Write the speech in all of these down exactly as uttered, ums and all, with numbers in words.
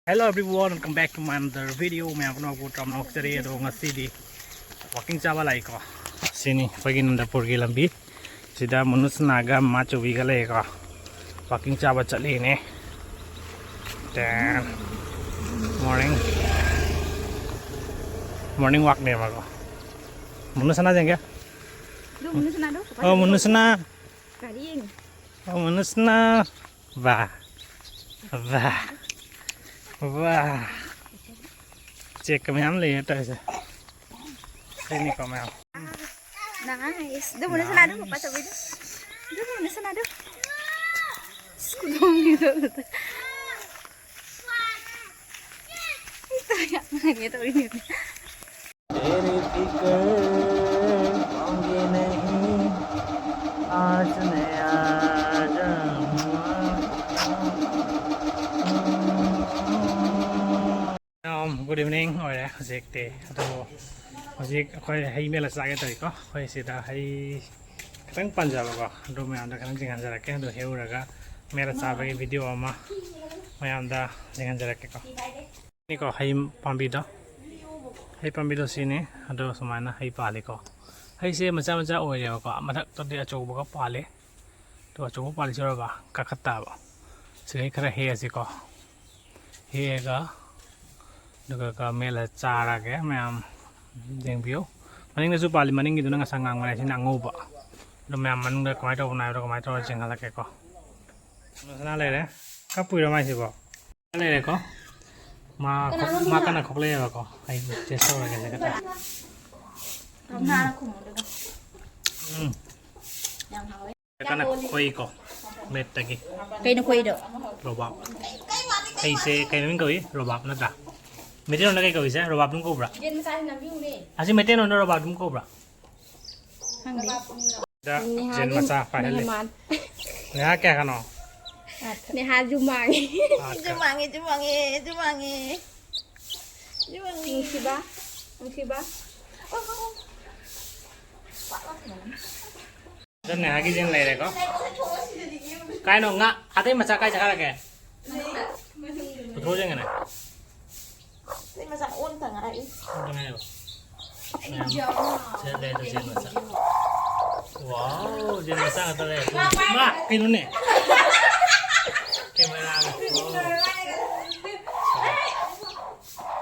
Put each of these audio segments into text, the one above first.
Hello everyone, welcome back to my another video. ꯃꯌꯥꯝ ꯄꯨꯝꯅꯃꯛꯄꯨ ꯇꯔꯥꯝꯅ ꯑꯣꯛꯆꯔꯤ꯫ ꯑꯗꯣ ꯉꯁꯤꯗꯤ ꯋꯥꯀꯤꯡ ꯆꯥꯕ ꯂꯥꯛꯏꯀꯣ꯫ ꯁꯤꯅꯤ ꯑꯩꯈꯣꯏꯒꯤ ꯅꯟꯗꯄꯨꯔꯒꯤ ꯂꯝꯕꯤ꯫ ꯁꯤꯗ ꯃꯨꯅꯨꯁꯅꯥꯒ ꯃꯃꯥ ꯆꯧꯕꯤꯒ ꯂꯩꯌꯦꯀꯣ꯫ ꯋꯥꯀꯤꯡ ꯆꯥꯕ ꯆꯠꯂꯤꯅꯦ꯫ Morning morning ꯋꯥꯛꯅꯦꯕꯀꯣ꯫ ꯃꯨꯅꯨꯁꯅꯥ ꯌꯦꯡꯒꯦ꯫ ꯑꯗꯨ ꯃꯨꯅꯨꯁꯅꯥꯗꯣ? ꯑꯣ, ꯃꯨꯅꯨꯁꯅꯥ꯫ ꯒꯥꯔꯤ ꯌꯦꯡꯉꯤ꯫ ꯑꯣ, ꯃꯨꯅꯨꯁꯅꯥ꯫ ꯕꯥ꯫ ꯕꯥ꯫ ꯕꯥ꯫ ꯎꯆꯦꯛꯀ ꯃꯌꯥꯝ ꯂꯩꯌꯦ ꯇꯧꯔꯤꯁꯦ꯫ ꯁꯤꯅꯤꯀꯣ ꯃꯌꯥꯝ꯫ Nice. ꯑꯗꯨ ꯃꯨꯅꯨꯁꯅꯥꯗꯣ, ꯄꯄꯥ ꯆꯧꯕꯤꯗꯣ꯫ ꯑꯗꯨ ꯃꯨꯅꯨꯁꯅꯥꯗꯣ꯫ ꯑꯁ, ꯈꯨꯗꯣꯡꯕꯤꯗꯣ꯫ ꯌꯥꯝ ꯅꯨꯡꯉꯥꯏꯅꯦ ꯇꯧꯔꯤꯅꯦ꯫ तेरी फिक्र होंगी नहीं, आज मैं आ जाऊंगा। Um, good evening ꯑꯣꯏꯔꯦ ꯍꯧꯖꯤꯛꯇꯤ꯫ ꯑꯗꯣ ꯍꯧꯖꯤꯛ ꯑꯩꯈꯣꯏ ꯍꯩ ꯃꯦꯠꯂ ꯆꯥꯒꯦ ꯇꯧꯔꯤꯀꯣ꯫ ꯑꯩꯈꯣꯏ ꯁꯤꯗ ꯍꯩ ꯈꯤꯇꯪ ꯄꯥꯟꯖꯕꯀꯣ, ꯑꯗꯨ ꯃꯌꯥꯝꯗ ꯈꯤꯇꯪ ꯌꯦꯡꯍꯟꯖꯔꯛꯀꯦ꯫ ꯑꯗꯨ ꯍꯦꯛꯎꯔꯒ ꯃꯦꯠꯂ ꯆꯥꯕꯒꯤ ꯚꯤꯗꯤꯑꯣ ꯑꯃ ꯃꯌꯥꯝꯗ ꯌꯦꯡꯍꯟꯖꯔꯛꯀꯦꯀꯣ꯫ ꯅꯤꯀꯣ ꯍꯩ ꯄꯥꯝꯕꯤꯗꯣ, ꯍꯩ ꯄꯥꯝꯕꯤꯗꯣ ꯁꯤꯅꯤ꯫ ꯑꯗꯣ ꯁꯨꯃꯥꯏꯅ ꯍꯩ ꯄꯥꯜꯂꯤꯀꯣ꯫ ꯍꯩꯁꯦ ꯃꯆꯥ ꯃꯆꯥ ꯑꯣꯏꯔꯦꯕꯀꯣ, ꯃꯊꯛꯇꯗꯤ ꯑꯆꯧꯕꯒ ꯄꯥꯜꯂꯤ꯫ ꯑꯗꯣ ꯑꯆꯧꯕ ꯄꯥꯜꯂꯤꯁꯤ ꯑꯣꯏꯔꯕ ꯀꯥꯈꯠꯇꯕ꯫ ꯁꯤꯗꯩ ꯈꯔ ꯍꯦꯛꯑꯁꯤꯀꯣ꯫ ꯍꯦꯛꯑꯒ ꯑꯗꯨꯒ ꯃꯦꯠꯂ ꯆꯥꯔꯒꯦ꯫ ꯃꯌꯥꯝ ꯌꯦꯡꯕꯤꯌꯨ꯫ ꯃꯅꯤꯡꯗꯁꯨ ꯄꯥꯜꯂꯤ, ꯃꯅꯤꯡꯒꯤꯗꯨꯅ ꯉꯁꯥꯏ ꯉꯥꯡꯕꯅꯦ, ꯁꯤꯅ ꯑꯉꯧꯕ꯫ ꯑꯗꯣ ꯃꯌꯥꯝ ꯃꯅꯨꯡꯗ ꯀꯃꯥꯏꯅ ꯇꯧꯕꯅꯣ ꯍꯥꯏꯕꯗꯣ ꯀꯃꯥꯏꯅ ꯇꯧꯔ ꯌꯦꯡꯍꯜꯂꯛꯀꯦꯀꯣ꯫ ꯃꯁꯅꯥ ꯂꯩꯔꯦ꯫ ꯀꯞꯄꯨꯏꯔꯣ ꯃꯥꯏꯁꯤꯕꯣ? ꯂꯩꯔꯦꯀꯣ꯫ ꯃꯥ ꯈꯣ-, ꯃꯥ ꯀꯟꯅ ꯈꯣꯛꯂꯛꯑꯦꯕꯀꯣ꯫ ꯑꯩ ꯇꯦꯁ ꯇꯧꯔꯒꯦ ꯈꯤꯇꯪ꯫ ꯎꯝ꯫ ꯌꯥꯝ ꯍꯥꯎꯋꯦ꯫ ꯀꯟꯅ ꯈꯣꯛꯏꯀꯣ꯫ ꯃꯦꯠꯇꯒꯤ꯫ ꯀꯩꯅꯣ ꯈꯣꯛꯏꯗꯣ? ꯔꯣꯕꯥꯞ꯫ ꯍꯩꯁꯦ ꯀꯩ ꯃꯃꯤꯡ ꯀꯧꯏ? ꯔꯣꯕꯥꯞ ꯅꯠꯇ꯭ꯔꯥ? ꯃꯩꯇꯩꯂꯣꯟꯗ ꯀꯩ ꯀꯧꯏꯁꯦ? ꯔꯣꯕꯥꯞ ꯑꯗꯨꯝ ꯀꯧꯕ꯭ꯔꯥ? ꯌꯦꯟ ꯃꯆꯥꯁꯤ ꯅꯝꯕꯤꯌꯨꯅꯦ꯫ ꯑꯁꯤ ꯃꯩꯇꯩꯂꯣꯟꯗ ꯔꯣꯕꯥꯞ ꯑꯗꯨꯝ ꯀꯧꯕ꯭ꯔꯥ? ꯈꯪꯗꯦ꯫ ꯗ ꯅꯦꯍꯥꯒꯤ ꯌꯦꯟ ꯃꯆꯥ ꯄꯥꯏꯍꯜꯂꯤ꯫ ꯃꯦꯍꯃꯥꯟ꯫ ꯅꯦꯍꯥ ꯀꯌꯥ ꯀꯅꯣ? ꯅꯦꯍꯥꯁꯨ ꯃꯥꯡꯉꯦ꯫ ꯑꯥ, ꯁꯤꯁꯨ ꯃꯥꯡꯉꯦ, ꯁꯤꯁꯨ ꯃꯥꯡꯉꯦ, ꯁꯤꯁꯨ ꯃꯥꯡꯉꯦ꯫ ꯁꯤꯁꯨ ꯃꯥꯡꯉꯦ꯫ ꯅꯨꯡꯁꯤꯕ, ꯅꯨꯡꯁꯤꯕ꯫ ꯑꯣ, ꯑꯣ, ꯑꯣ꯫ ꯑꯗꯣ ꯅꯦꯍꯥꯒꯤ ꯌꯦꯟ ꯂꯩꯔꯦꯀꯣ꯫ ꯀꯥꯏꯅꯣ ꯉꯥ ꯑꯇꯩ ꯃꯆꯥ ꯀꯥꯏ ꯆꯠꯈ꯭ꯔꯒꯦ? ꯊꯣꯛꯂꯛꯑꯣ ꯌꯦꯡꯒꯦꯅꯦ꯫ ꯅꯣꯏ ꯃꯆꯥ ꯑꯣꯟꯇ ꯉꯥꯏꯔꯤ꯫ ꯑꯣꯟꯇ ꯉꯥꯏꯔꯤꯕ? ꯃꯌꯥꯝ ꯁꯤꯗ ꯂꯩ, ꯑꯗꯨ ꯖꯦꯟ ꯃꯆꯥ꯫ ꯋꯥꯎ, ꯖꯦꯟ ꯃꯆꯥ ꯉꯥꯛꯇ ꯂꯩ꯫ ꯃꯥ, ꯀꯩꯅꯣꯅꯦ? ꯀꯦꯃꯦꯔꯥꯅꯦ꯫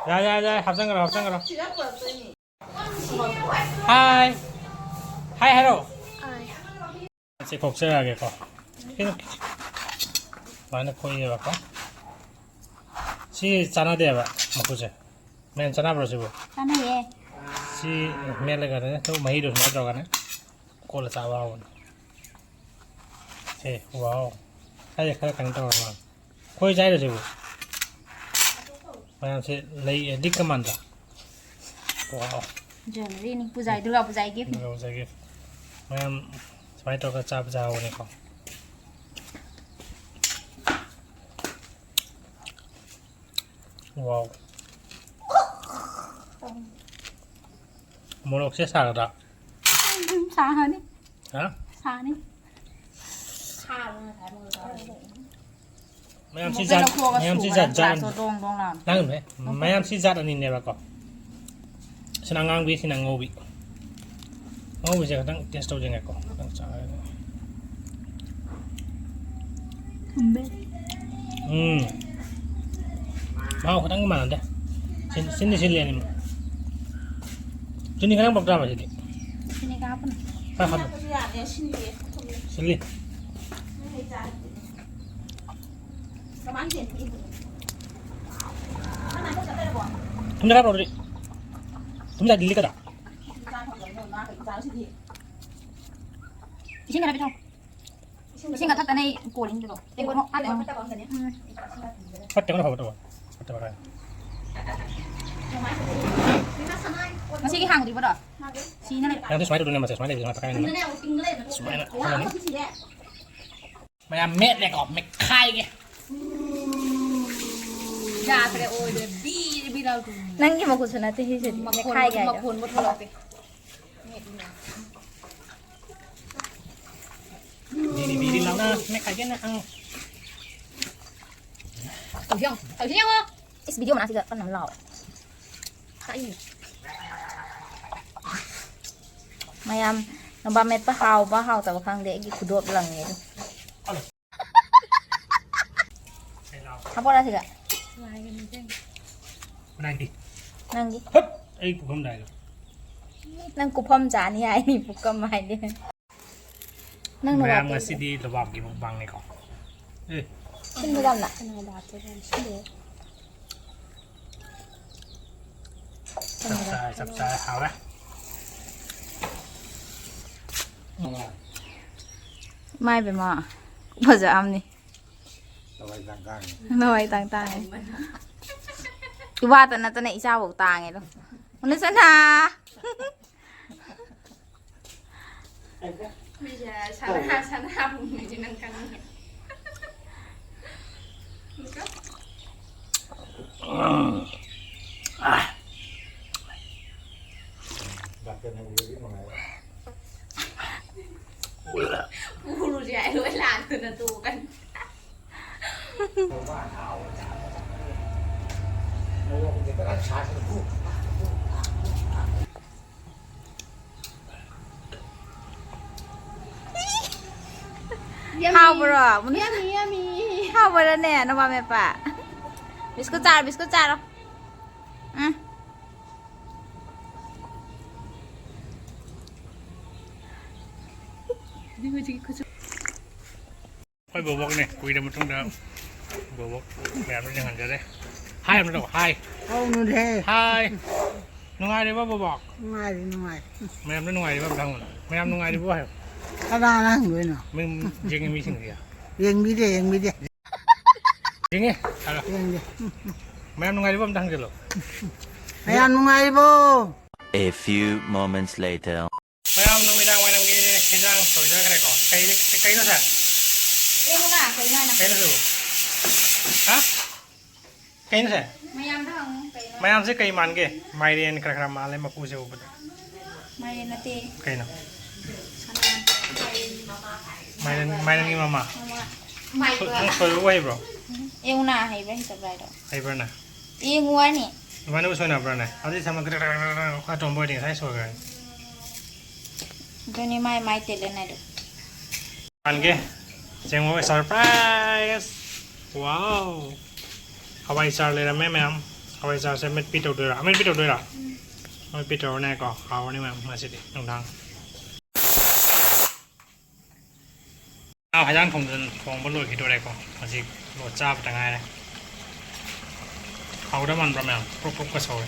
ꯌꯥꯔꯦ, ꯌꯥꯔꯦ, ꯌꯥꯔꯦ, ꯍꯥꯞꯆꯟꯈ꯭ꯔꯣ, ꯍꯥꯞꯆꯟꯈ꯭ꯔꯣ꯫ ꯍꯥꯏ꯫ ꯍꯥꯏ ꯍꯥꯏꯔꯣ꯫ ꯁꯤ ꯈꯣꯛꯆꯔꯛꯑꯒꯦꯀꯣ꯫ ꯁꯨꯃꯥꯏꯅ ꯈꯣꯛꯑꯦꯕꯀꯣ꯫ ꯁꯤ ꯆꯥꯟꯅꯗꯦꯕ ꯃꯀꯨꯁꯦ꯫ ꯃꯌꯥꯝ ꯆꯥꯟꯅꯕ꯭ꯔꯣ ꯁꯤꯕꯨ? ꯆꯥꯟꯅꯩꯌꯦ꯫ ꯁꯤ ꯃꯦꯠꯂꯒꯅꯦ, ꯁꯨꯝ ꯃꯍꯤꯗꯣ ꯁꯨꯃꯥꯏꯅ ꯇꯧꯔꯒꯅꯦ, ꯀꯣꯠꯂ ꯆꯥꯕ ꯍꯥꯎꯕꯅꯦ꯫ ꯁꯦ, ꯋꯥꯎ꯫ ꯁ꯭ꯋꯥꯏꯗ ꯈꯔ ꯀꯩꯅꯣ ꯇꯧꯔꯕ ꯃꯥꯜꯂꯦ꯫ ꯑꯩꯈꯣꯏ ꯆꯥꯏꯔꯣ ꯁꯤꯕꯨ? ꯃꯌꯥꯝꯁꯦ ꯂꯩ, ꯂꯤꯛꯀ ꯃꯥꯟꯗ꯭ꯔꯥ? ꯋꯥꯎ꯫ ꯖ꯭ꯋꯦꯂꯔꯤꯅꯤ, ꯄꯨꯖꯥꯒꯤ, ꯗꯨꯔꯒꯥ ꯄꯨꯖꯥꯒꯤ ꯒꯤꯐꯅꯤ꯫ ꯗꯨꯔꯒꯥ ꯄꯨꯖꯥꯒꯤ ꯒꯤꯐ꯫ ꯃꯌꯥꯝ ꯁꯨꯃꯥꯏꯅ ꯇꯧꯔꯒ ꯆꯥꯕꯁꯦ ꯍꯥꯎꯕꯅꯤꯀꯣ꯫ ꯋꯥꯎ꯫ ꯃꯣꯔꯣꯛꯁꯦ ꯁꯥꯒꯗ꯭ꯔꯥ? ꯁꯥꯍꯅꯤ꯫ ꯍꯥ? ꯁꯥꯅꯤ꯫ ꯃꯌꯥꯝꯁꯤ ꯃꯣꯔꯣꯛ ꯖꯥꯠ, ꯂꯧꯊꯣꯛꯑꯒ ꯃꯌꯥꯝꯁꯤ ꯁꯨꯕ ꯖꯥꯠ, ꯖꯥꯠ ꯅꯠꯇ꯭ꯔꯥ? ꯑꯅꯤ꯫ ꯗꯣꯡ ꯗꯣꯡ ꯂꯥꯎꯅ꯫ ꯅꯪ ꯃꯦ-, ꯃꯌꯥꯝꯁꯤ ꯖꯥꯠ ꯑꯅꯤꯅꯦꯕꯀꯣ꯫ ꯁꯤꯅ ꯑꯉꯥꯡꯕꯤ, ꯁꯤꯅ ꯑꯉꯧꯕꯤ꯫ ꯑꯉꯧꯕꯤꯁꯦ ꯈꯤꯇꯪ ꯇꯦꯁ ꯇꯧꯖꯒꯦꯀꯣ꯫ ꯈꯤꯇꯪ ꯆꯥꯔꯒ꯫ ꯊꯨꯝꯃꯦ꯫ ꯎꯝ꯫ ꯃꯍꯥꯎ ꯈꯤꯇꯪ ꯃꯥꯟꯅꯗꯦ꯫ ꯁꯤꯟ-, ꯁꯤꯟꯗꯤ ꯁꯤꯜꯂꯤ ꯑꯅꯤꯃꯛ꯫ ꯆꯤꯅꯤ ꯈꯤꯇꯪ ꯄꯛꯇ꯭ꯔꯥ ꯃꯁꯤꯗꯤ? ꯆꯤꯅꯤ ꯈꯔ ꯍꯥꯞꯄꯅꯤ꯫ ꯈꯔ ꯍꯥꯞꯄꯨ꯫ ꯍꯥꯞꯄꯁꯨ ꯌꯥꯅꯤ, ꯁꯤꯟꯗꯦ꯫ ꯁꯤꯜꯂꯤ꯫ ꯅꯣꯏ ꯍꯩ ꯆꯥꯔꯗꯤ꯫ ꯀꯃꯥꯏꯅ ꯆꯦꯟꯕꯤꯔꯤꯅꯣ? ꯊꯨꯝꯖꯥ ꯍꯥꯞꯄ꯭ꯔꯣ ꯑꯗꯨꯗꯤ? ꯊꯨꯝꯖꯥ ꯗꯤꯜꯂꯤ ꯀꯗꯥ? ꯏꯁꯤꯡ ꯈꯔ ꯄꯤꯊꯛꯑꯣ꯫ ꯏꯁꯤꯡ ꯑꯊꯛꯇꯅꯦ ꯑꯩ ꯀꯣꯜꯂꯤꯗꯨꯗꯣ꯫ ꯇꯦꯡꯀꯣꯠ ꯑꯃ ꯍꯥꯞꯄꯦ꯫ ꯎꯝ꯫ ꯈꯔ ꯇꯦꯡꯀꯣꯠ ꯑꯐꯕ ꯇꯧꯋꯣ꯫ ꯐꯠꯇꯕ ꯈꯔ꯫ ꯉꯁꯤꯒꯤ ꯍꯥꯡꯗ꯭ꯔꯤꯕꯗꯣ? ꯁꯤꯅ ꯂꯩ꯫ ꯅꯪꯗꯤ ꯁꯨꯃꯥꯏꯅ ꯇꯧꯗꯣꯏꯅꯦ, ꯃꯁꯦ ꯁꯨꯃꯥꯏꯅ ꯂꯩꯕꯁꯦ ꯁꯨꯃꯥꯏꯅ ꯄꯥꯏꯔꯅꯤ꯫ ꯁꯨꯃꯥꯏꯅ ꯊꯝꯃꯅꯤ꯫ ꯃꯌꯥꯝ ꯃꯦꯠꯂꯦꯀꯣ, ꯃꯦꯠꯈꯥꯏꯒꯦ꯫ ꯌꯥꯗ꯭ꯔꯦ, ꯑꯣꯏꯗ꯭ꯔꯦ꯫ ꯕꯤ ꯕꯤ ꯂꯥꯎ ꯇꯧꯅꯤ꯫ ꯅꯪꯒꯤ ꯃꯈꯨꯠꯁꯨ ꯅꯠꯇꯦ ꯁꯤꯁꯤꯗꯤ꯫ ꯃꯈꯣꯟ, ꯃꯦꯠꯈꯥꯏꯒꯦ ꯍꯥꯏꯗꯣ꯫ ꯃꯈꯣꯟꯕꯨ ꯊꯣꯛꯂꯛꯇꯦ꯫ ꯕꯤꯔꯤ ꯕꯤꯔꯤ ꯂꯥꯎꯅ ꯃꯦꯠꯈꯥꯏꯒꯦꯅ, ꯑꯪ꯫ ꯇꯧꯁꯤ ꯌꯦꯡꯉꯣ, ꯇꯧꯁꯤ ꯌꯦꯡꯉꯣ꯫ ꯏꯁ, ꯚꯤꯗꯤꯑꯣ ꯃꯅꯥꯛꯁꯤꯗ ꯀꯟꯅ ꯑꯃ ꯂꯥꯎꯋꯦ꯫ ꯇꯥꯛꯏꯅꯦ꯫ ꯃꯌꯥꯝ ꯅꯣꯕꯥꯞ ꯃꯦꯠꯄ ꯍꯥꯎꯕ ꯍꯥꯎꯇꯕ ꯈꯪꯗꯦ, ꯑꯩꯒꯤ ꯈꯨꯗꯣꯞ ꯂꯪꯉꯦ ꯑꯗꯨ꯫ ꯍꯥꯞꯄꯣꯔꯥ ꯁꯤꯒ? ꯅꯥꯏꯟꯇꯤ꯫ ꯅꯪꯒꯤ? ꯍꯠ! ꯑꯩ ꯄꯨꯈꯝ ꯗꯥꯏꯗꯣ꯫ ꯅꯪ ꯀꯨꯐꯝ ꯆꯥꯅꯤ ꯍꯥꯏꯅꯤ, ꯄꯨꯈꯝ ꯍꯥꯏꯗꯤ꯫ ꯅꯪ ꯃꯌꯥꯝ ꯅꯣꯕꯥꯞꯇꯣ ꯉꯁꯤꯗꯤ ꯂꯣꯕꯥꯞꯀꯤ ꯃꯨꯛꯕꯥꯡꯅꯤꯀꯣ꯫ ꯑꯦ꯫ ꯁꯤꯟꯕ ꯌꯥꯝꯅ꯫ ꯆꯞ ꯆꯥꯔꯦ, ꯆꯞ ꯆꯥꯔꯦ, ꯍꯥꯎꯔꯦ꯫ ꯏꯃꯥ ꯏꯕꯦꯝꯃ, ꯐꯖꯕꯅꯤ꯫ ꯅꯋꯥꯏ ꯇꯥꯡ ꯇꯥꯡꯉꯦ꯫ ꯏꯋꯥꯇ ꯅꯠꯇꯅ ꯏꯆꯥꯐꯧ ꯇꯥꯡꯉꯦꯗꯣ꯫ ꯎꯅꯁꯅꯥ꯫ ꯃꯤꯁꯦ ꯁꯅꯥ, ꯁꯅꯥꯕꯨꯡꯅꯦ ꯅꯪ ꯈꯪꯉꯤ꯫ ꯄꯨꯔꯨꯁꯦ ꯍꯥꯏ ꯂꯣꯏ ꯂꯥꯛꯇꯅ ꯇꯣꯛꯀꯅꯤ꯫ ꯌꯝꯃꯤ꯫ ꯍꯥꯎꯕ꯭ꯔꯣ? ꯌꯝꯃꯤ, ꯌꯝꯃꯤ꯫ ꯍꯥꯎꯕ꯭ꯔꯣꯅꯦ, ꯅꯣꯕꯥꯞ ꯃꯦꯠꯄ? ꯕꯤꯁꯀꯨꯠ ꯆꯥꯔꯣ, ꯕꯤꯁꯀꯨꯠ ꯆꯥꯔꯣ꯫ ꯎꯝ꯫ ꯑꯩꯈꯣꯏ ꯕꯣꯕꯣꯛꯅꯦ, ꯀꯨꯏꯔ ꯃꯇꯨꯡꯗ ꯕꯣꯕꯣꯛ ꯃꯌꯥꯝꯗ ꯌꯦꯡꯍꯟꯖꯔꯦ꯫ ꯍꯥꯏ ꯑꯃ ꯇꯧ, ꯍꯥꯏ꯫ ꯀꯧꯅꯨꯅꯦꯍꯦ꯫ ꯍꯥꯏ꯫ ꯅꯨꯡꯉꯥꯏꯔꯤꯕꯣ ꯕꯣꯕꯣꯛ? ꯅꯨꯡꯉꯥꯏꯔꯤ, ꯅꯨꯡꯉꯥꯏꯔꯤ꯫ ꯃꯌꯥꯝꯗ ꯅꯨꯡꯉꯥꯏꯔꯤꯕꯣ ꯑꯝꯇ ꯍꯪꯉꯨꯅꯦ꯫ ꯃꯌꯥꯝ ꯅꯨꯡꯉꯥꯏꯔꯤꯕꯣ ꯍꯥꯏꯌꯣ꯫ ꯀꯅꯥꯅ ꯍꯪꯗꯣꯏꯅꯣ? ꯃꯤ ꯌꯦꯡꯉꯤ ꯃꯤꯁꯤꯡꯁꯦ꯫ ꯌꯦꯡꯕꯤꯗꯦ, ꯌꯦꯡꯕꯤꯗꯦ꯫ ꯌꯦꯡꯉꯤ? ꯍꯥꯏꯔꯣ꯫ ꯌꯦꯡꯗꯦ꯫ ꯃꯌꯥꯝ ꯅꯨꯡꯉꯥꯏꯔꯤꯕꯣ ꯑꯝꯇ ꯍꯪꯖꯜꯂꯣ꯫ ꯃꯌꯥꯝ ꯅꯨꯡꯉꯥꯏꯔꯤꯕꯣ? A few moments later. ꯃꯌꯥꯝ ꯅꯨꯃꯤꯗꯥꯡ ꯋꯥꯏꯔꯝꯒꯤ ꯍꯦꯟꯖꯥꯡ ꯁꯣꯏꯖꯈ꯭ꯔꯦꯀꯣ꯫ ꯀꯩ, ꯀꯩꯅꯣ ꯁꯦ? ꯌꯦꯡꯉꯨꯅ, ꯀꯩꯅꯣ ꯍꯥꯏꯅ꯫ ꯀꯩꯅꯣ ꯁꯤꯕꯨ? ꯍꯥ? ꯀꯩꯅꯣ ꯁꯦ? ꯃꯌꯥꯝꯗ ꯍꯪꯉꯨ, ꯀꯩꯅꯣ? ꯃꯌꯥꯝꯁꯦ ꯀꯩ ꯃꯥꯟꯒꯦ? ꯃꯥꯏꯔꯦꯟ ꯈꯔ ꯈꯔ ꯃꯥꯜꯂꯦ ꯃꯀꯨꯁꯦ ꯎꯕꯗ꯫ ꯃꯥꯏꯔꯦꯟ ꯅꯠꯇꯦ꯫ ꯀꯩꯅꯣ? ꯁꯅꯥ꯫ ꯃꯥꯏꯔꯦꯟ, ꯃꯥꯏꯔꯦꯟꯒꯤ ꯃꯃꯥ꯫ ꯃꯃꯥ꯫ ꯅꯪ ꯁꯣꯏꯕꯕꯨ ꯍꯩꯕ꯭ꯔꯣ? ꯌꯦꯡꯉꯨꯅ, ꯍꯩꯕ꯭ꯔꯥ ꯍꯩꯇꯕ꯭ꯔꯥ ꯍꯥꯏꯗꯣ꯫ ꯍꯩꯕ꯭ꯔꯥꯅꯦ? ꯌꯦꯡꯉꯨ ꯍꯥꯏꯅꯤ꯫ ꯑꯗꯨꯃꯥꯏꯅꯕꯨ ꯁꯣꯏꯅꯕ꯭ꯔꯥꯅꯦ? ꯑꯗꯨꯗꯤ ꯊꯝꯃꯒ ꯑꯩꯈꯣꯏ ꯑꯇꯣꯝꯕ ꯑꯣꯏꯗꯤ ꯉꯁꯥꯏ ꯁꯣꯏꯈ꯭ꯔꯅꯤ꯫ ꯑꯗꯨꯅꯤ ꯃꯥꯏ ꯃꯥꯏ talent ꯍꯥꯏꯗꯣ꯫ ꯄꯥꯟꯒꯦ꯫ ꯌꯦꯡꯉꯣ, surprise! Wow! ꯍꯋꯥꯏ ꯆꯥꯔ ꯂꯩꯔꯝꯃꯦ ꯃꯌꯥꯝ꯫ ꯍꯋꯥꯏ ꯆꯥꯔꯁꯦ ꯑꯃꯦꯠꯄꯤ ꯇꯧꯗꯣꯏꯔꯥ? ꯑꯃꯦꯠꯄꯤ ꯇꯧꯗꯣꯏꯔꯥ? ꯑꯃꯦꯠꯄꯤ ꯇꯧꯔꯅꯦꯀꯣ꯫ ꯍꯥꯎꯔꯅꯤ ꯃꯌꯥꯝ ꯉꯁꯤꯗꯤ ꯅꯨꯡꯗꯥꯡ꯫ ꯑꯥ, ꯍꯩꯖꯥꯡ ꯊꯣꯡꯗꯅ ꯊꯣꯡꯕ ꯂꯣꯏꯈꯤꯗꯣꯔꯦꯀꯣ꯫ ꯍꯧꯖꯤꯛ ꯂꯣ ꯆꯥꯕꯇ ꯉꯥꯏꯔꯦ꯫ ꯍꯥꯎꯗꯧ ꯃꯥꯟꯕ꯭ꯔꯥ ꯃꯌꯥꯝ? ꯄ꯭ꯔꯣꯛ ꯄ꯭ꯔꯣꯛꯀ ꯁꯧꯔꯦ꯫